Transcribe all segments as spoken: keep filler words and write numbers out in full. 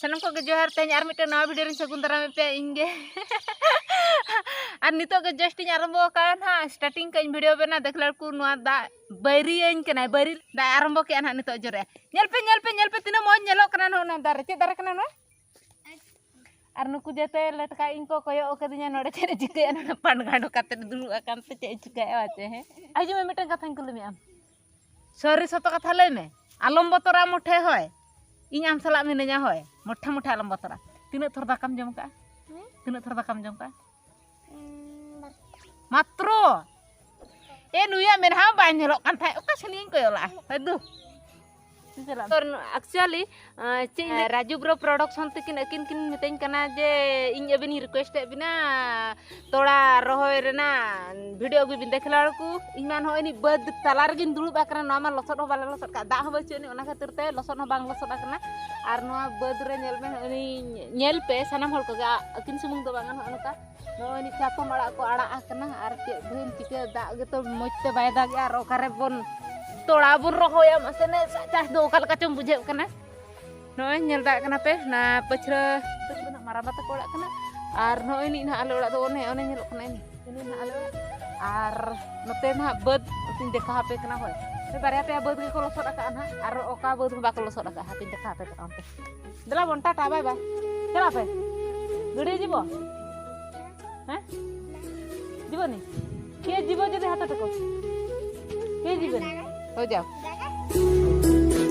ᱥᱟᱱᱟᱢ ᱠᱚᱜᱮ ᱡᱚᱦᱟᱨ᱾ ᱛᱮᱦᱮᱧ ᱟᱨ ᱢᱤᱫᱴᱮᱱ ᱱᱟᱣᱟ ᱵᱷᱤᱰᱤᱭᱳ ᱨᱤᱧ ᱥᱟᱹᱜᱩᱱ ᱫᱟᱨᱟᱢᱮᱫ ᱯᱮᱭᱟ ᱤᱧ ᱜᱮ᱾ ᱟᱨ ᱱᱤᱛᱚᱜ ᱜᱮ ᱡᱟᱥᱴ ᱤᱧ ᱟᱨᱟᱢᱵᱚ ᱟᱠᱟᱫᱼᱟ ᱱᱟᱦᱟᱜ, ᱥᱴᱟᱨᱴᱤᱝ ᱠᱷᱚᱱ ᱤᱧ ᱵᱷᱤᱰᱤᱭᱳ ᱵᱮᱱᱟᱣ ᱫᱮᱠᱷᱞᱟ ᱠᱚ, ᱱᱚᱣᱟ ᱫᱟᱜ ᱵᱟᱹᱨᱤᱭᱟᱹᱧ ᱠᱟᱱᱟᱭ, ᱵᱟᱹᱨᱤ ᱫᱟᱜ ᱟᱨᱟᱢᱵᱚ ᱠᱮᱜᱼᱟ ᱱᱟᱦᱟᱜ ᱱᱤᱛᱚᱜ ᱡᱳᱨᱮ᱾ ᱧᱮᱞ ᱯᱮ, ᱧᱮᱞ ᱯᱮ, ᱧᱮᱞ ᱯᱮ, ᱛᱤᱱᱟᱹᱜ ᱢᱚᱡᱽ ᱧᱮᱞᱚᱜ ᱠᱟᱱᱟ ᱱᱚᱜᱼᱚ ᱱᱚᱣᱟ ᱫᱟᱨᱮ᱾ ᱪᱮᱫ ᱫᱟᱨᱮ ᱠᱟᱱᱟ ᱱᱚᱣᱟ? ᱟᱨ ᱱᱩᱠᱩ ᱡᱮᱛᱮ ᱞᱮᱴᱠᱟ ᱤᱧ ᱠᱚ ᱠᱚᱭᱚᱜ ᱟᱠᱟᱫᱤᱧᱟ, ᱱᱚᱰᱮ ᱪᱮᱫ ᱮ ᱪᱤᱠᱟᱹᱭᱟ, ᱱᱚᱰᱮ ᱯᱟᱱ ᱜᱟᱸᱰᱚ ᱠᱟᱛᱮ ᱫᱩᱲᱩᱵ ᱟᱠᱟᱱ ᱛᱮ ᱪᱮᱫ ᱮ ᱪᱤᱠᱟᱹᱭᱟ ᱪᱮ? ᱦᱮᱸ, ᱦᱤᱡᱩᱜ ᱢᱮ, ᱢᱤᱫᱴᱟᱝ ᱠᱟᱛᱷᱟᱧ ᱠᱩᱞᱤ ᱢᱮᱭᱟ ᱟᱢ᱾ ᱥᱚᱨᱤ ᱥᱚᱛᱚ ᱠᱟᱛᱷᱟ ᱞᱟᱹᱭ ᱢᱮ, ᱟᱞᱚᱢ ᱵᱚᱛᱚᱨᱟ ᱢᱚᱴᱷᱮ ᱦᱳᱭ᱾ ᱤᱧ ᱟᱢ ᱥᱟᱞᱟᱜ ᱢᱤᱱᱟᱹᱧᱟ ᱦᱳᱭ, ᱢᱚᱴᱷᱮ ᱢᱚᱴᱷᱮ ᱟᱞᱚᱢ ᱵᱚᱛᱚᱨᱟ᱾ ᱛᱤᱱᱟᱹᱜ ᱛᱷᱚᱨ ᱫᱟᱠᱟᱢ ᱡᱚᱢ ᱠᱟᱜᱼᱟ? ᱦᱮᱸ? ᱛᱤᱱᱟᱹᱜ ᱛᱷᱚᱨ ᱫᱟᱠᱟᱢ ᱡᱚᱢ ᱠᱟᱜᱼᱟ? ᱩᱸ, ᱵᱟᱨ᱾ ᱢᱟᱛᱨᱚ? ᱮ, ᱱᱩᱭᱟᱜ ᱢᱮᱫᱦᱟ ᱵᱟᱭ ᱧᱮᱞᱚᱜ ᱠᱟᱱ ᱛᱟᱦᱮᱸᱫ, ᱚᱠᱟ ᱥᱮᱱᱤᱧ ᱠᱚᱭᱚᱜ ᱞᱟᱜᱼᱟ? ᱦᱳᱭ ᱫᱩ᱾ ᱛᱚ, actually, ᱟᱸ, ᱪᱮᱫ ᱤᱧ ᱞᱟᱹᱭ, ᱨᱟᱡᱩ ᱵᱨᱳ ᱯᱨᱚᱰᱟᱠᱥᱚᱱ ᱛᱟᱹᱠᱤᱱ, ᱟᱹᱠᱤᱱ ᱠᱤᱱ ᱢᱤᱛᱟᱹᱧ ᱠᱟᱱᱟ ᱡᱮ ᱤᱧ ᱟᱹᱵᱤᱱᱤᱧ ᱨᱤᱠᱩᱭᱮᱥᱴ ᱮᱫ ᱵᱤᱱᱟ, ᱛᱚᱲᱟ ᱨᱚᱦᱚᱭ ᱨᱮᱱᱟᱜ ᱵᱷᱤᱰᱤᱭᱳ ᱟᱹᱜᱩᱭ ᱵᱤᱱ᱾ ᱫᱮᱠᱷᱞᱟ ᱠᱚ, ᱤᱧ ᱢᱟ ᱱᱚᱜᱼᱚᱭ ᱱᱤᱡ ᱵᱟᱹᱫᱽ ᱛᱟᱞᱟ ᱨᱮᱜᱤᱧ ᱫᱩᱲᱩᱵ ᱟᱠᱟᱱᱟ, ᱱᱚᱣᱟ ᱢᱟ ᱞᱚᱥᱚᱫ ᱦᱚᱸ ᱵᱟᱞᱮ ᱞᱚᱥᱚᱫ ᱠᱟᱜ, ᱫᱟᱜ ᱦᱚᱸ ᱵᱟᱹᱪᱩᱜ ᱟᱹᱱᱤᱡ, ᱚᱱᱟ ᱠᱷᱟᱹᱛᱤᱨ ᱛᱮ ᱞᱚᱥᱚᱫ ᱦᱚᱸ ᱵᱟᱝ ᱞᱚᱥᱚᱫ ᱟᱠᱟᱱᱟ᱾ ᱟᱨ ᱱᱚᱣᱟ ᱵᱟᱹᱫᱽ ᱨᱮ ᱧᱮᱞ ᱢᱮ, ᱱᱚᱜᱼᱚᱭ ᱱᱤᱡ ᱧᱮᱞ ᱯᱮ ᱥᱟᱱᱟᱢ ᱦᱚᱲ ᱠᱚᱜᱮ, ᱟ-, ᱟᱹᱠᱤᱱ ᱥᱩᱢᱩᱝ ᱫᱚ ᱵᱟᱝᱟ, ᱱᱚᱜᱼᱚ ᱱᱚᱝᱠᱟ ᱱᱚᱜᱼᱚᱭ ᱱᱤᱡ ᱪᱟᱛᱚᱢ ᱟᱲᱟᱜ ᱠᱚ ᱟᱲᱟᱜ ᱟᱠᱟᱱᱟ᱾ ᱟᱨ ᱪᱮᱫ ᱵᱷᱟᱹᱜᱤᱢ ᱪᱤᱠᱟᱹᱭᱟ, ᱫᱟᱜ ᱜᱮᱛᱚ ᱢᱚᱡᱽ ᱛᱮ ᱵᱟᱭ ᱫᱟᱜᱮᱜᱼᱟ᱾ ᱟᱨ ᱚᱠᱟᱨᱮ ᱵᱚᱱ ᱛᱚᱲᱟ ᱵᱚᱱ ᱨᱚᱦᱚᱭᱟ, ᱢᱟᱥᱮ ᱱᱮᱥᱟᱜ ᱪᱟᱥ ᱫᱚ ᱚᱠᱟ ᱞᱮᱠᱟ ᱪᱚᱝ ᱵᱩᱡᱷᱟᱹᱜ ᱠᱟᱱᱟ᱾ ᱱᱚᱜᱼᱚᱭ ᱧᱮᱞ ᱫᱟᱲᱮᱭᱟᱜ ᱠᱟᱱᱟ ᱯᱮ, ᱚᱱᱟ ᱯᱟᱹᱪᱷᱞᱟᱹ ᱛᱟᱹᱠ ᱫᱚ ᱱᱟᱜ ᱢᱟᱨᱟᱝᱵᱟ ᱛᱟᱠᱚ ᱚᱲᱟᱜ ᱠᱟᱱᱟ᱾ ᱟᱨ ᱱᱚᱜᱼᱚᱭ ᱱᱤᱡ ᱱᱟᱜ ᱟᱞᱮ ᱚᱲᱟᱜ ᱫᱚ ᱚᱱᱮ, ᱚᱱᱮ ᱧᱮᱞᱚᱜ ᱠᱟᱱᱟ ᱤᱱᱤ, ᱤᱱᱤ ᱱᱟᱜ ᱟᱞᱮ ᱚᱲᱟᱜ᱾ ᱟᱨ ᱱᱚᱛᱮ ᱱᱟᱜ ᱵᱟᱹᱫᱽ ᱚᱱᱛᱮᱧ ᱫᱮᱠᱷᱟᱣ ᱟᱯᱮ ᱠᱟᱱᱟ᱾ ᱦᱳᱭ, ᱵᱟᱨᱭᱟ ᱯᱮᱭᱟ ᱵᱟᱹᱫᱽ ᱜᱮᱠᱚ ᱞᱚᱥᱚᱫ ᱟᱠᱟᱜᱼᱟ ᱱᱟᱜ, ᱟᱨ ᱚᱠᱟ ᱵᱟᱹᱫᱽ ᱦᱚᱸ ᱵᱟᱠᱚ ᱞᱚᱥᱚᱫ ᱟᱠᱟᱜᱼᱟ, ᱦᱟᱯᱮᱧ ᱫᱮᱠᱷᱟᱣ ᱟᱯᱮ ᱠᱟᱱᱟ ᱚᱱᱛᱮ᱾ ᱫᱮᱞᱟ ᱵᱚᱱ ᱴᱟᱴᱟ, ᱵᱟᱭ ᱵᱟᱭ᱾ ᱪᱟᱞᱟᱜ ᱯᱮ᱾ ᱜᱟᱹᱰᱤ ᱡᱤᱵᱚ? ᱦᱮᱸ? ᱡᱤᱵᱚᱱᱤ? কে জীব যদি হাতে থাকো? কে জীবন? ᱦᱳᱭ, ᱡᱟᱣ᱾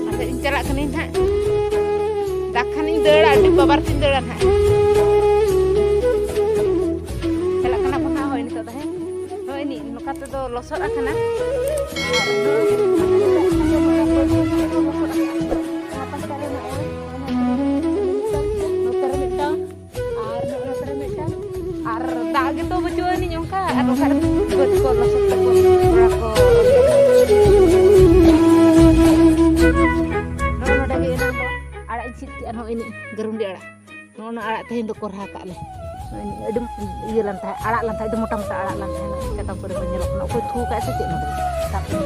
ᱟᱪᱪᱷᱟ, ᱤᱧ ᱪᱟᱞᱟᱜ ᱠᱟᱹᱱᱟᱹᱧ ᱱᱟᱦᱟᱜ᱾ ᱫᱟᱜ ᱠᱷᱟᱱᱤᱧ ᱫᱟᱹᱲᱟ, ᱟᱹᱰᱤ ᱵᱟᱵᱟᱨ ᱛᱤᱧ ᱫᱟᱹᱲᱟ ᱱᱟᱦᱟᱜ᱾ ᱪᱟᱞᱟᱜ ᱠᱟᱱᱟ ᱵᱚᱱ ᱱᱟᱦᱟᱜ, ᱦᱳᱭ, ᱱᱤᱛᱚᱜ ᱫᱚ, ᱦᱮᱸ᱾ ᱦᱳᱭ, ᱱᱤ-, ᱱᱚᱝᱠᱟ ᱛᱮᱫᱚ ᱞᱚᱥᱚᱫ ᱟᱠᱟᱱᱟ᱾ ᱟᱨ ᱱᱚᱜᱼᱚᱭ ᱱᱤᱛᱚᱜ ᱫᱚ ᱞᱚᱥᱚᱫ ᱟᱠᱟᱱᱟ᱾ ᱟᱨ ᱯᱟᱥᱮ ᱨᱮ ᱱᱚᱜᱼᱚᱭ ᱱᱚᱛᱮ ᱨᱮ ᱢᱤᱫᱴᱟᱝ, ᱟᱨ ᱱᱚᱜᱼᱚ ᱱᱚᱛᱮ ᱨᱮ ᱢᱤᱫᱴᱟᱝ᱾ ᱟᱨ ᱫᱟᱜ ᱜᱮᱛᱚ ᱵᱟᱹᱪᱩᱜ ᱟᱹᱱᱤᱡ ᱚᱱᱠᱟ, ᱟᱨ ᱚᱠᱟᱨᱮ ᱵᱟᱹᱫᱽ ᱠᱚ ᱞᱚᱥᱚᱫ ᱛᱟᱠᱚ, ᱛᱚᱲᱟ ᱠᱚ᱾ ᱱᱚᱜᱼᱚ ᱱᱚᱰᱮ ᱜᱮ ᱮᱱᱟᱝ ᱫᱚ ᱟᱲᱟᱜ ᱤᱧ ᱥᱤᱫ ᱠᱮᱜᱼᱟ, ᱱᱚᱜᱼᱚᱭ ᱱᱤᱡ ᱜᱟᱹᱨᱩᱱᱰᱤ ᱟᱲᱟᱜ᱾ ᱱᱚᱜᱼᱚ ᱱᱚᱣᱟ ᱟᱲᱟᱜ ᱛᱮᱦᱮᱧ ᱫᱚ ᱠᱚᱨᱦᱟ ᱠᱟᱜ ᱞᱮ᱾ ᱱᱚᱜᱼᱚᱭ ᱱᱤᱡ ᱟᱹᱰᱤ ᱤᱭᱟᱹ ᱞᱮᱱ ᱛᱟᱦᱮᱸᱫ, ᱟᱲᱟᱜ ᱞᱮᱱ ᱛᱟᱦᱮᱸᱫ, ᱟᱹᱰᱤ ᱢᱚᱴᱟ ᱢᱚᱴᱟ ᱟᱲᱟᱜ ᱞᱮᱱ ᱛᱟᱦᱮᱸᱫ, ᱪᱟᱛᱚᱢ ᱠᱚᱨᱮ ᱵᱟᱝ ᱧᱮᱞᱚᱜ ᱠᱟᱱᱟ᱾ ᱚᱠᱚᱭ ᱛᱷᱩ ᱠᱟᱜ ᱥᱮ ᱪᱮᱫ ᱱᱚᱰᱮ? ᱛᱟᱨᱯᱚᱨᱮ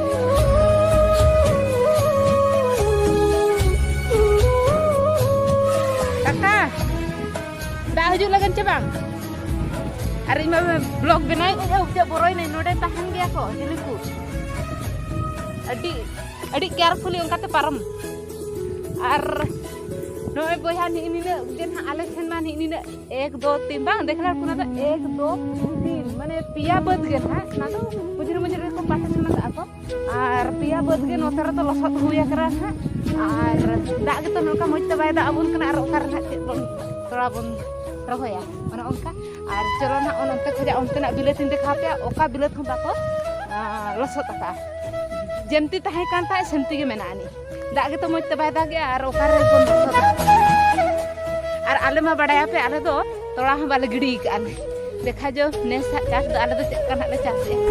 ᱦᱤᱡᱩᱜ ᱞᱟᱹᱜᱤᱫ ᱪᱮ ᱵᱟᱝ? ᱟᱨ ᱤᱧ ᱢᱟ ᱵᱞᱚᱜ ᱵᱮᱱᱟᱣ ᱤᱧ ᱩᱪᱟᱹ ᱵᱚᱨᱚᱭ ᱱᱟᱹᱧ, ᱱᱚᱰᱮ ᱛᱟᱦᱮᱱ ᱜᱮᱭᱟ ᱠᱚ ᱡᱤᱞᱤ ᱠᱚ᱾ ᱟᱹᱰᱤ, ᱟᱹᱰᱤ ᱠᱮᱭᱟᱨᱯᱷᱩᱞᱤ ᱚᱱᱠᱟᱛᱮ ᱯᱟᱨᱚᱢ᱾ ᱟᱨ ᱱᱚᱜᱼᱚᱭ ᱵᱚᱭᱦᱟ, ᱱᱤᱜ ᱱᱤᱱᱟᱹᱜ ᱜᱮ ᱱᱟᱦᱟᱜ ᱟᱞᱮ ᱴᱷᱮᱱ ᱢᱟ, ᱱᱤᱜ ᱱᱤᱱᱟᱹᱜ ᱮᱠ, ᱫᱳ, ᱛᱤᱱ ᱵᱟᱝ, ᱫᱮᱠᱷᱞᱟ ᱠᱚ ᱱᱟ ᱫᱚ ᱮᱠ, ᱫᱳ, ᱛᱤᱱ, ᱢᱟᱱᱮ ᱯᱮᱭᱟ ᱵᱟᱹᱫᱽ ᱜᱮ ᱱᱟᱦᱟᱜ᱾ ᱚᱱᱟ ᱫᱚ ᱢᱩᱡᱽᱨᱤ ᱢᱩᱡᱽᱨᱤ ᱠᱚ ᱯᱟᱥᱮ ᱥᱮᱱ ᱠᱟᱜᱼᱟ ᱠᱚ᱾ ᱟᱨ ᱯᱮᱭᱟ ᱵᱟᱹᱫᱽ ᱜᱮ ᱱᱚᱛᱮ ᱨᱮᱫᱚ ᱞᱚᱥᱚᱫ ᱦᱩᱭ ᱟᱠᱟᱱᱟ ᱱᱟᱦᱟᱜ᱾ ᱟᱨ ᱫᱟᱜ ᱜᱮᱛᱚ ᱱᱚᱝᱠᱟ ᱢᱚᱡᱽ ᱛᱮ ᱵᱟᱭ ᱫᱟᱜ ᱟᱵᱚᱱ ᱠᱟᱱᱟ, ᱟᱨ ᱚᱠᱟ ᱨᱮ ᱱᱟᱦᱟᱜ ᱪᱮᱫ ᱵᱚᱱ ᱛᱚᱲᱟ ᱵᱚᱱ ᱨᱚᱦᱚᱭᱟ, ᱚᱱᱮ ᱚᱱᱠᱟ᱾ ᱟᱨ ᱪᱚᱞᱚ ᱱᱟᱦᱟᱜ, ᱚᱱ-, ᱚᱱᱛᱮ ᱠᱷᱚᱱᱟᱜ ᱚᱱᱛᱮᱱᱟᱜ ᱵᱤᱞᱟᱹᱛᱤᱧ ᱫᱮᱠᱷᱟᱣ ᱯᱮᱭᱟ, ᱚᱠᱟ ᱵᱤᱞᱟᱹᱛ ᱦᱚᱸ ᱵᱟᱠᱚ, ᱟᱸ, ᱞᱚᱥᱚᱫ ᱟᱠᱟᱫᱼᱟ᱾ ᱡᱮᱢᱛᱤ ᱛᱟᱦᱮᱸ ᱠᱟᱱ ᱛᱟᱦᱮᱸᱫ, ᱥᱮᱢᱛᱤ ᱜᱮ ᱢᱮᱱᱟᱜ ᱟᱹᱱᱤᱡ᱾ ᱫᱟᱜ ᱜᱮᱛᱚ ᱢᱚᱡᱽ ᱛᱮ ᱵᱟᱭ ᱫᱟᱜᱮᱜᱼᱟ, ᱟᱨ ᱚᱠᱟ ᱨᱮ ᱵᱚᱱ ᱞᱚᱥᱚᱫᱟ? ᱟᱨ ᱟᱞᱮ ᱢᱟ ᱵᱟᱲᱟᱭᱟᱯᱮ, ᱟᱞᱮ ᱫᱚ ᱛᱚᱲᱟ ᱦᱚᱸ ᱵᱟᱞᱮ ᱜᱤᱰᱤ ᱟᱠᱟᱫᱼᱟ ᱞᱮ᱾ ᱫᱮᱠᱷᱟ ᱡᱟᱣ, ᱱᱮᱥᱟᱜ ᱪᱟᱥ ᱫᱚ ᱟᱞᱮ ᱫᱚ ᱪᱮᱫ ᱞᱮᱠᱟ ᱱᱟᱦᱟᱜ ᱞᱮ ᱪᱟᱥᱮᱜᱼᱟ᱾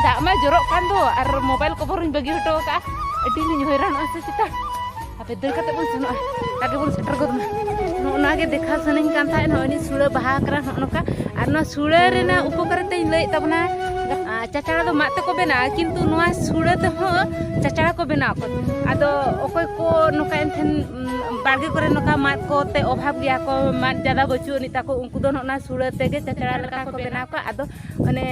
ᱫᱟᱜ ᱢᱟ ᱡᱚᱨᱚᱜ ᱠᱟᱱ ᱫᱚ, ᱟᱨ ᱢᱳᱵᱟᱭᱤᱞ ᱠᱚᱵᱷᱚᱨ ᱦᱚᱸᱧ ᱵᱟᱹᱜᱤ ᱦᱚᱴᱚ ᱟᱠᱟᱫᱼᱟ᱾ ᱟᱹᱰᱤ ᱞᱤᱧ ᱦᱚᱭᱨᱟᱱᱚᱜᱼᱟ ᱥᱮ ᱪᱮᱛᱟ᱾ ᱦᱟᱯᱮ, ᱫᱟᱹᱲ ᱠᱟᱛᱮ ᱵᱚᱱ ᱥᱮᱱᱚᱜᱼᱟ, ᱟᱜᱮ ᱵᱚᱱ ᱥᱮᱴᱮᱨ ᱜᱚᱫ ᱢᱟ᱾ ᱱᱚᱜᱼᱚ ᱱᱚᱣᱟ ᱜᱮ ᱫᱮᱠᱷᱟᱣ ᱥᱟᱱᱟᱧ ᱠᱟᱱ ᱛᱟᱦᱮᱸᱫ, ᱱᱚᱜᱼᱚᱭ ᱱᱤᱡ ᱥᱩᱲᱟᱹ ᱵᱟᱦᱟ ᱟᱠᱟᱱᱟ ᱱᱚᱜᱼᱚ ᱱᱚᱝᱠᱟ᱾ ᱟᱨ ᱱᱚᱣᱟ ᱥᱩᱲᱟᱹ ᱨᱮᱱᱟᱜ ᱩᱯᱚᱠᱟᱨᱤᱛᱟᱧ ᱞᱟᱹᱭᱮᱫ ᱛᱟᱵᱚᱱᱟ, ᱟᱨ ᱪᱟᱪᱲᱟ ᱫᱚ ᱢᱟᱫ ᱛᱮᱠᱚ ᱵᱮᱱᱟᱣᱟ, ᱠᱤᱱᱛᱩ ᱱᱚᱣᱟ ᱥᱩᱲᱟᱹ ᱛᱮᱦᱚᱸ ᱪᱟᱪᱲᱟ ᱠᱚ ᱵᱮᱱᱟᱣ ᱟᱠᱚ᱾ ᱟᱫᱚ ᱚᱠᱚᱭ ᱠᱚ ᱱᱚᱝᱠᱟ ᱮᱱᱠᱷᱟᱱ, ᱩᱢ, ᱵᱟᱲᱜᱮ ᱠᱚᱨᱮ ᱱᱚᱝᱠᱟ ᱢᱟᱫ ᱠᱚᱛᱮ ᱚᱵᱷᱟᱵᱽ ᱜᱮᱭᱟ ᱠᱚ, ᱢᱟᱫ ᱡᱟᱫᱟ ᱵᱟᱹᱪᱩᱜ ᱟᱹᱱᱤᱡ ᱛᱟᱠᱚ, ᱩᱱᱠᱩ ᱫᱚ ᱱᱚᱜᱼᱚ ᱱᱚᱣᱟ ᱥᱩᱲᱟᱹ ᱛᱮᱜᱮ ᱪᱟᱪᱲᱟ ᱞᱮᱠᱟ ᱠᱚ ᱵᱮᱱᱟᱣ ᱠᱚᱣᱟ᱾ ᱟᱫᱚ ᱚᱱᱮ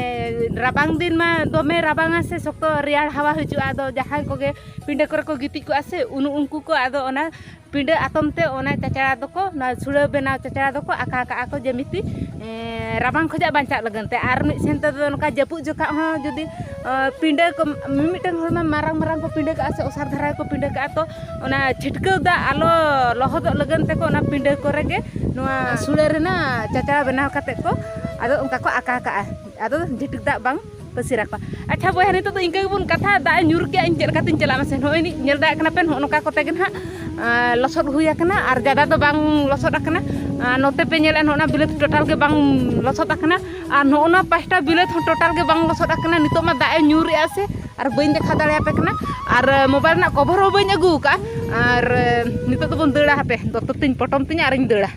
ᱨᱟᱵᱟᱝ ᱫᱤᱱ ᱢᱟ ᱫᱚᱢᱮ ᱨᱟᱵᱟᱝᱟ ᱥᱮ, ᱥᱚᱠᱛᱚ ᱨᱮᱭᱟᱲ ᱦᱟᱣᱟ ᱦᱤᱡᱩᱜᱼᱟ᱾ ᱟᱫᱚ ᱡᱟᱦᱟᱸᱭ ᱠᱚᱜᱮ ᱯᱤᱸᱰᱟᱹ ᱠᱚᱨᱮ ᱠᱚ ᱜᱤᱛᱤᱡ ᱠᱚᱜᱼᱟ ᱥᱮ, ᱩᱱ-, ᱩᱱᱠᱩ ᱠᱚ ᱟᱫᱚ ᱚᱱᱟ ᱯᱤᱸᱰᱟᱹ ᱟᱛᱚᱢ ᱛᱮ ᱚᱱᱟ ᱪᱟᱪᱲᱟ ᱫᱚᱠᱚ, ᱚᱱᱟ ᱥᱩᱲᱟᱹ ᱵᱮᱱᱟᱣ ᱪᱟᱪᱲᱟ ᱫᱚᱠᱚ ᱟᱠᱟ ᱠᱟᱜᱼᱟ ᱠᱚ, ᱡᱮ ᱢᱤᱫᱴᱤᱡ, ᱮᱸ, ᱨᱟᱵᱟᱝ ᱠᱷᱚᱱᱟᱜ ᱵᱟᱧᱪᱟᱜ ᱞᱟᱹᱜᱤᱫ ᱛᱮ᱾ ᱟᱨ ᱢᱤᱫ ᱥᱮᱱ ᱛᱮᱫᱚ ᱱᱚᱝᱠᱟ ᱡᱟᱹᱯᱩᱫ ᱡᱚᱠᱷᱟᱜ ᱦᱚᱸ ᱡᱩᱫᱤ, ᱟᱸ, ᱯᱤᱸᱰᱟᱹ ᱠᱚ, ᱢᱤᱢᱤᱫᱴᱟᱝ ᱦᱚᱲ ᱢᱟ ᱢᱟᱨᱟᱝ ᱢᱟᱨᱟᱝ ᱠᱚ ᱯᱤᱸᱰᱟᱹ ᱠᱟᱜᱼᱟ ᱥᱮ, ᱚᱥᱟᱨ ᱫᱷᱟᱨᱟ ᱜᱮᱠᱚ ᱯᱤᱸᱰᱟᱹ ᱠᱟᱜᱼᱟ, ᱛᱚ ᱚᱱᱟ ᱪᱷᱤᱴᱠᱟᱹᱣ ᱫᱟᱜ ᱟᱞᱚ ᱞᱚᱦᱚᱫᱚᱜ ᱞᱟᱹᱜᱤᱫ ᱛᱮᱠᱚ ᱚᱱᱟ ᱯᱤᱸᱰᱟᱹ ᱠᱚᱨᱮ ᱜᱮ ᱱᱚᱣᱟ ᱥᱩᱲᱟᱹ ᱨᱮᱱᱟᱜ ᱪᱟᱪᱲᱟ ᱵᱮᱱᱟᱣ ᱠᱟᱛᱮ ᱠᱚ ᱟᱫᱚ ᱚᱱᱠᱟ ᱠᱚ ᱟᱠᱟ ᱠᱟᱜᱼᱟ᱾ ᱟᱫᱚ ᱡᱷᱤᱴᱤᱠ ᱫᱟᱜ ᱵᱟᱝ ᱯᱟᱹᱥᱤᱨ ᱟᱠᱚ᱾ ᱟᱪᱪᱷᱟ ᱵᱚᱭᱦᱟ, ᱱᱤᱛᱚᱜ ᱫᱚ ᱤᱱᱠᱟᱹ ᱜᱮᱵᱚᱱ ᱠᱟᱛᱷᱟ, ᱫᱟᱜ ᱮ ᱧᱩᱨ ᱠᱮᱜᱼᱟ, ᱤᱧ ᱪᱮᱫ ᱞᱮᱠᱟᱛᱤᱧ ᱪᱟᱞᱟᱜᱼᱟ ᱢᱟᱥᱮ? ᱱᱚᱜᱼᱚᱭ ᱱᱤᱡ ᱧᱮᱞ ᱫᱟᱲᱮᱭᱟᱜ ᱠᱟᱱᱟ ᱯᱮ, ᱱᱚᱜᱼᱚ ᱱᱚᱝᱠᱟ ᱠᱚᱛᱮ ᱜᱮ ᱱᱟᱦᱟᱜ, ᱟᱸ, ᱞᱚᱥᱚᱫ ᱦᱩᱭ ᱟᱠᱟᱱᱟ, ᱟᱨ ᱡᱟᱫᱟ ᱫᱚ ᱵᱟᱝ ᱞᱚᱥᱚᱫ ᱟᱠᱟᱱᱟ᱾ ᱟᱸ, ᱱᱚᱛᱮ ᱯᱮ ᱧᱮᱞᱮᱫᱼᱟ, ᱱᱚᱜᱼᱚ ᱱᱟ ᱵᱤᱞᱟᱹᱛ ᱴᱳᱴᱟᱞ ᱜᱮ ᱵᱟᱝ ᱞᱚᱥᱚᱫ ᱟᱠᱟᱱᱟ, ᱟᱨ ᱱᱚᱜᱼᱚ ᱱᱟ ᱯᱟᱥᱴᱟ ᱵᱤᱞᱟᱹᱛ ᱦᱚᱸ ᱴᱳᱴᱟᱞ ᱜᱮ ᱵᱟᱝ ᱞᱚᱥᱚᱫ ᱟᱠᱟᱱᱟ᱾ ᱱᱤᱛᱚᱜ ᱢᱟ ᱫᱟᱜ ᱮ ᱧᱩᱨᱮᱜᱼᱟ ᱥᱮ, ᱟᱨ ᱵᱟᱹᱧ ᱫᱮᱠᱷᱟᱣ ᱫᱟᱲᱮᱭᱟᱯᱮ ᱠᱟᱱᱟ, ᱟᱨ, ᱟᱸ, ᱢᱳᱵᱟᱭᱤᱞ ᱨᱮᱱᱟᱜ ᱠᱚᱵᱷᱚᱨ ᱦᱚᱸ ᱵᱟᱹᱧ ᱟᱹᱜᱩ ᱟᱠᱟᱫᱼᱟ᱾ ᱟᱨ, ᱟᱸ, ᱱᱤᱛᱚᱜ ᱫᱚᱵᱚᱱ ᱫᱟᱹᱲᱟ, ᱦᱟᱯᱮ ᱫᱚᱛᱚ ᱛᱤᱧ ᱯᱚᱴᱚᱢ ᱛᱤᱧᱟ ᱟᱨᱤᱧ ᱫᱟᱹᱲᱟ᱾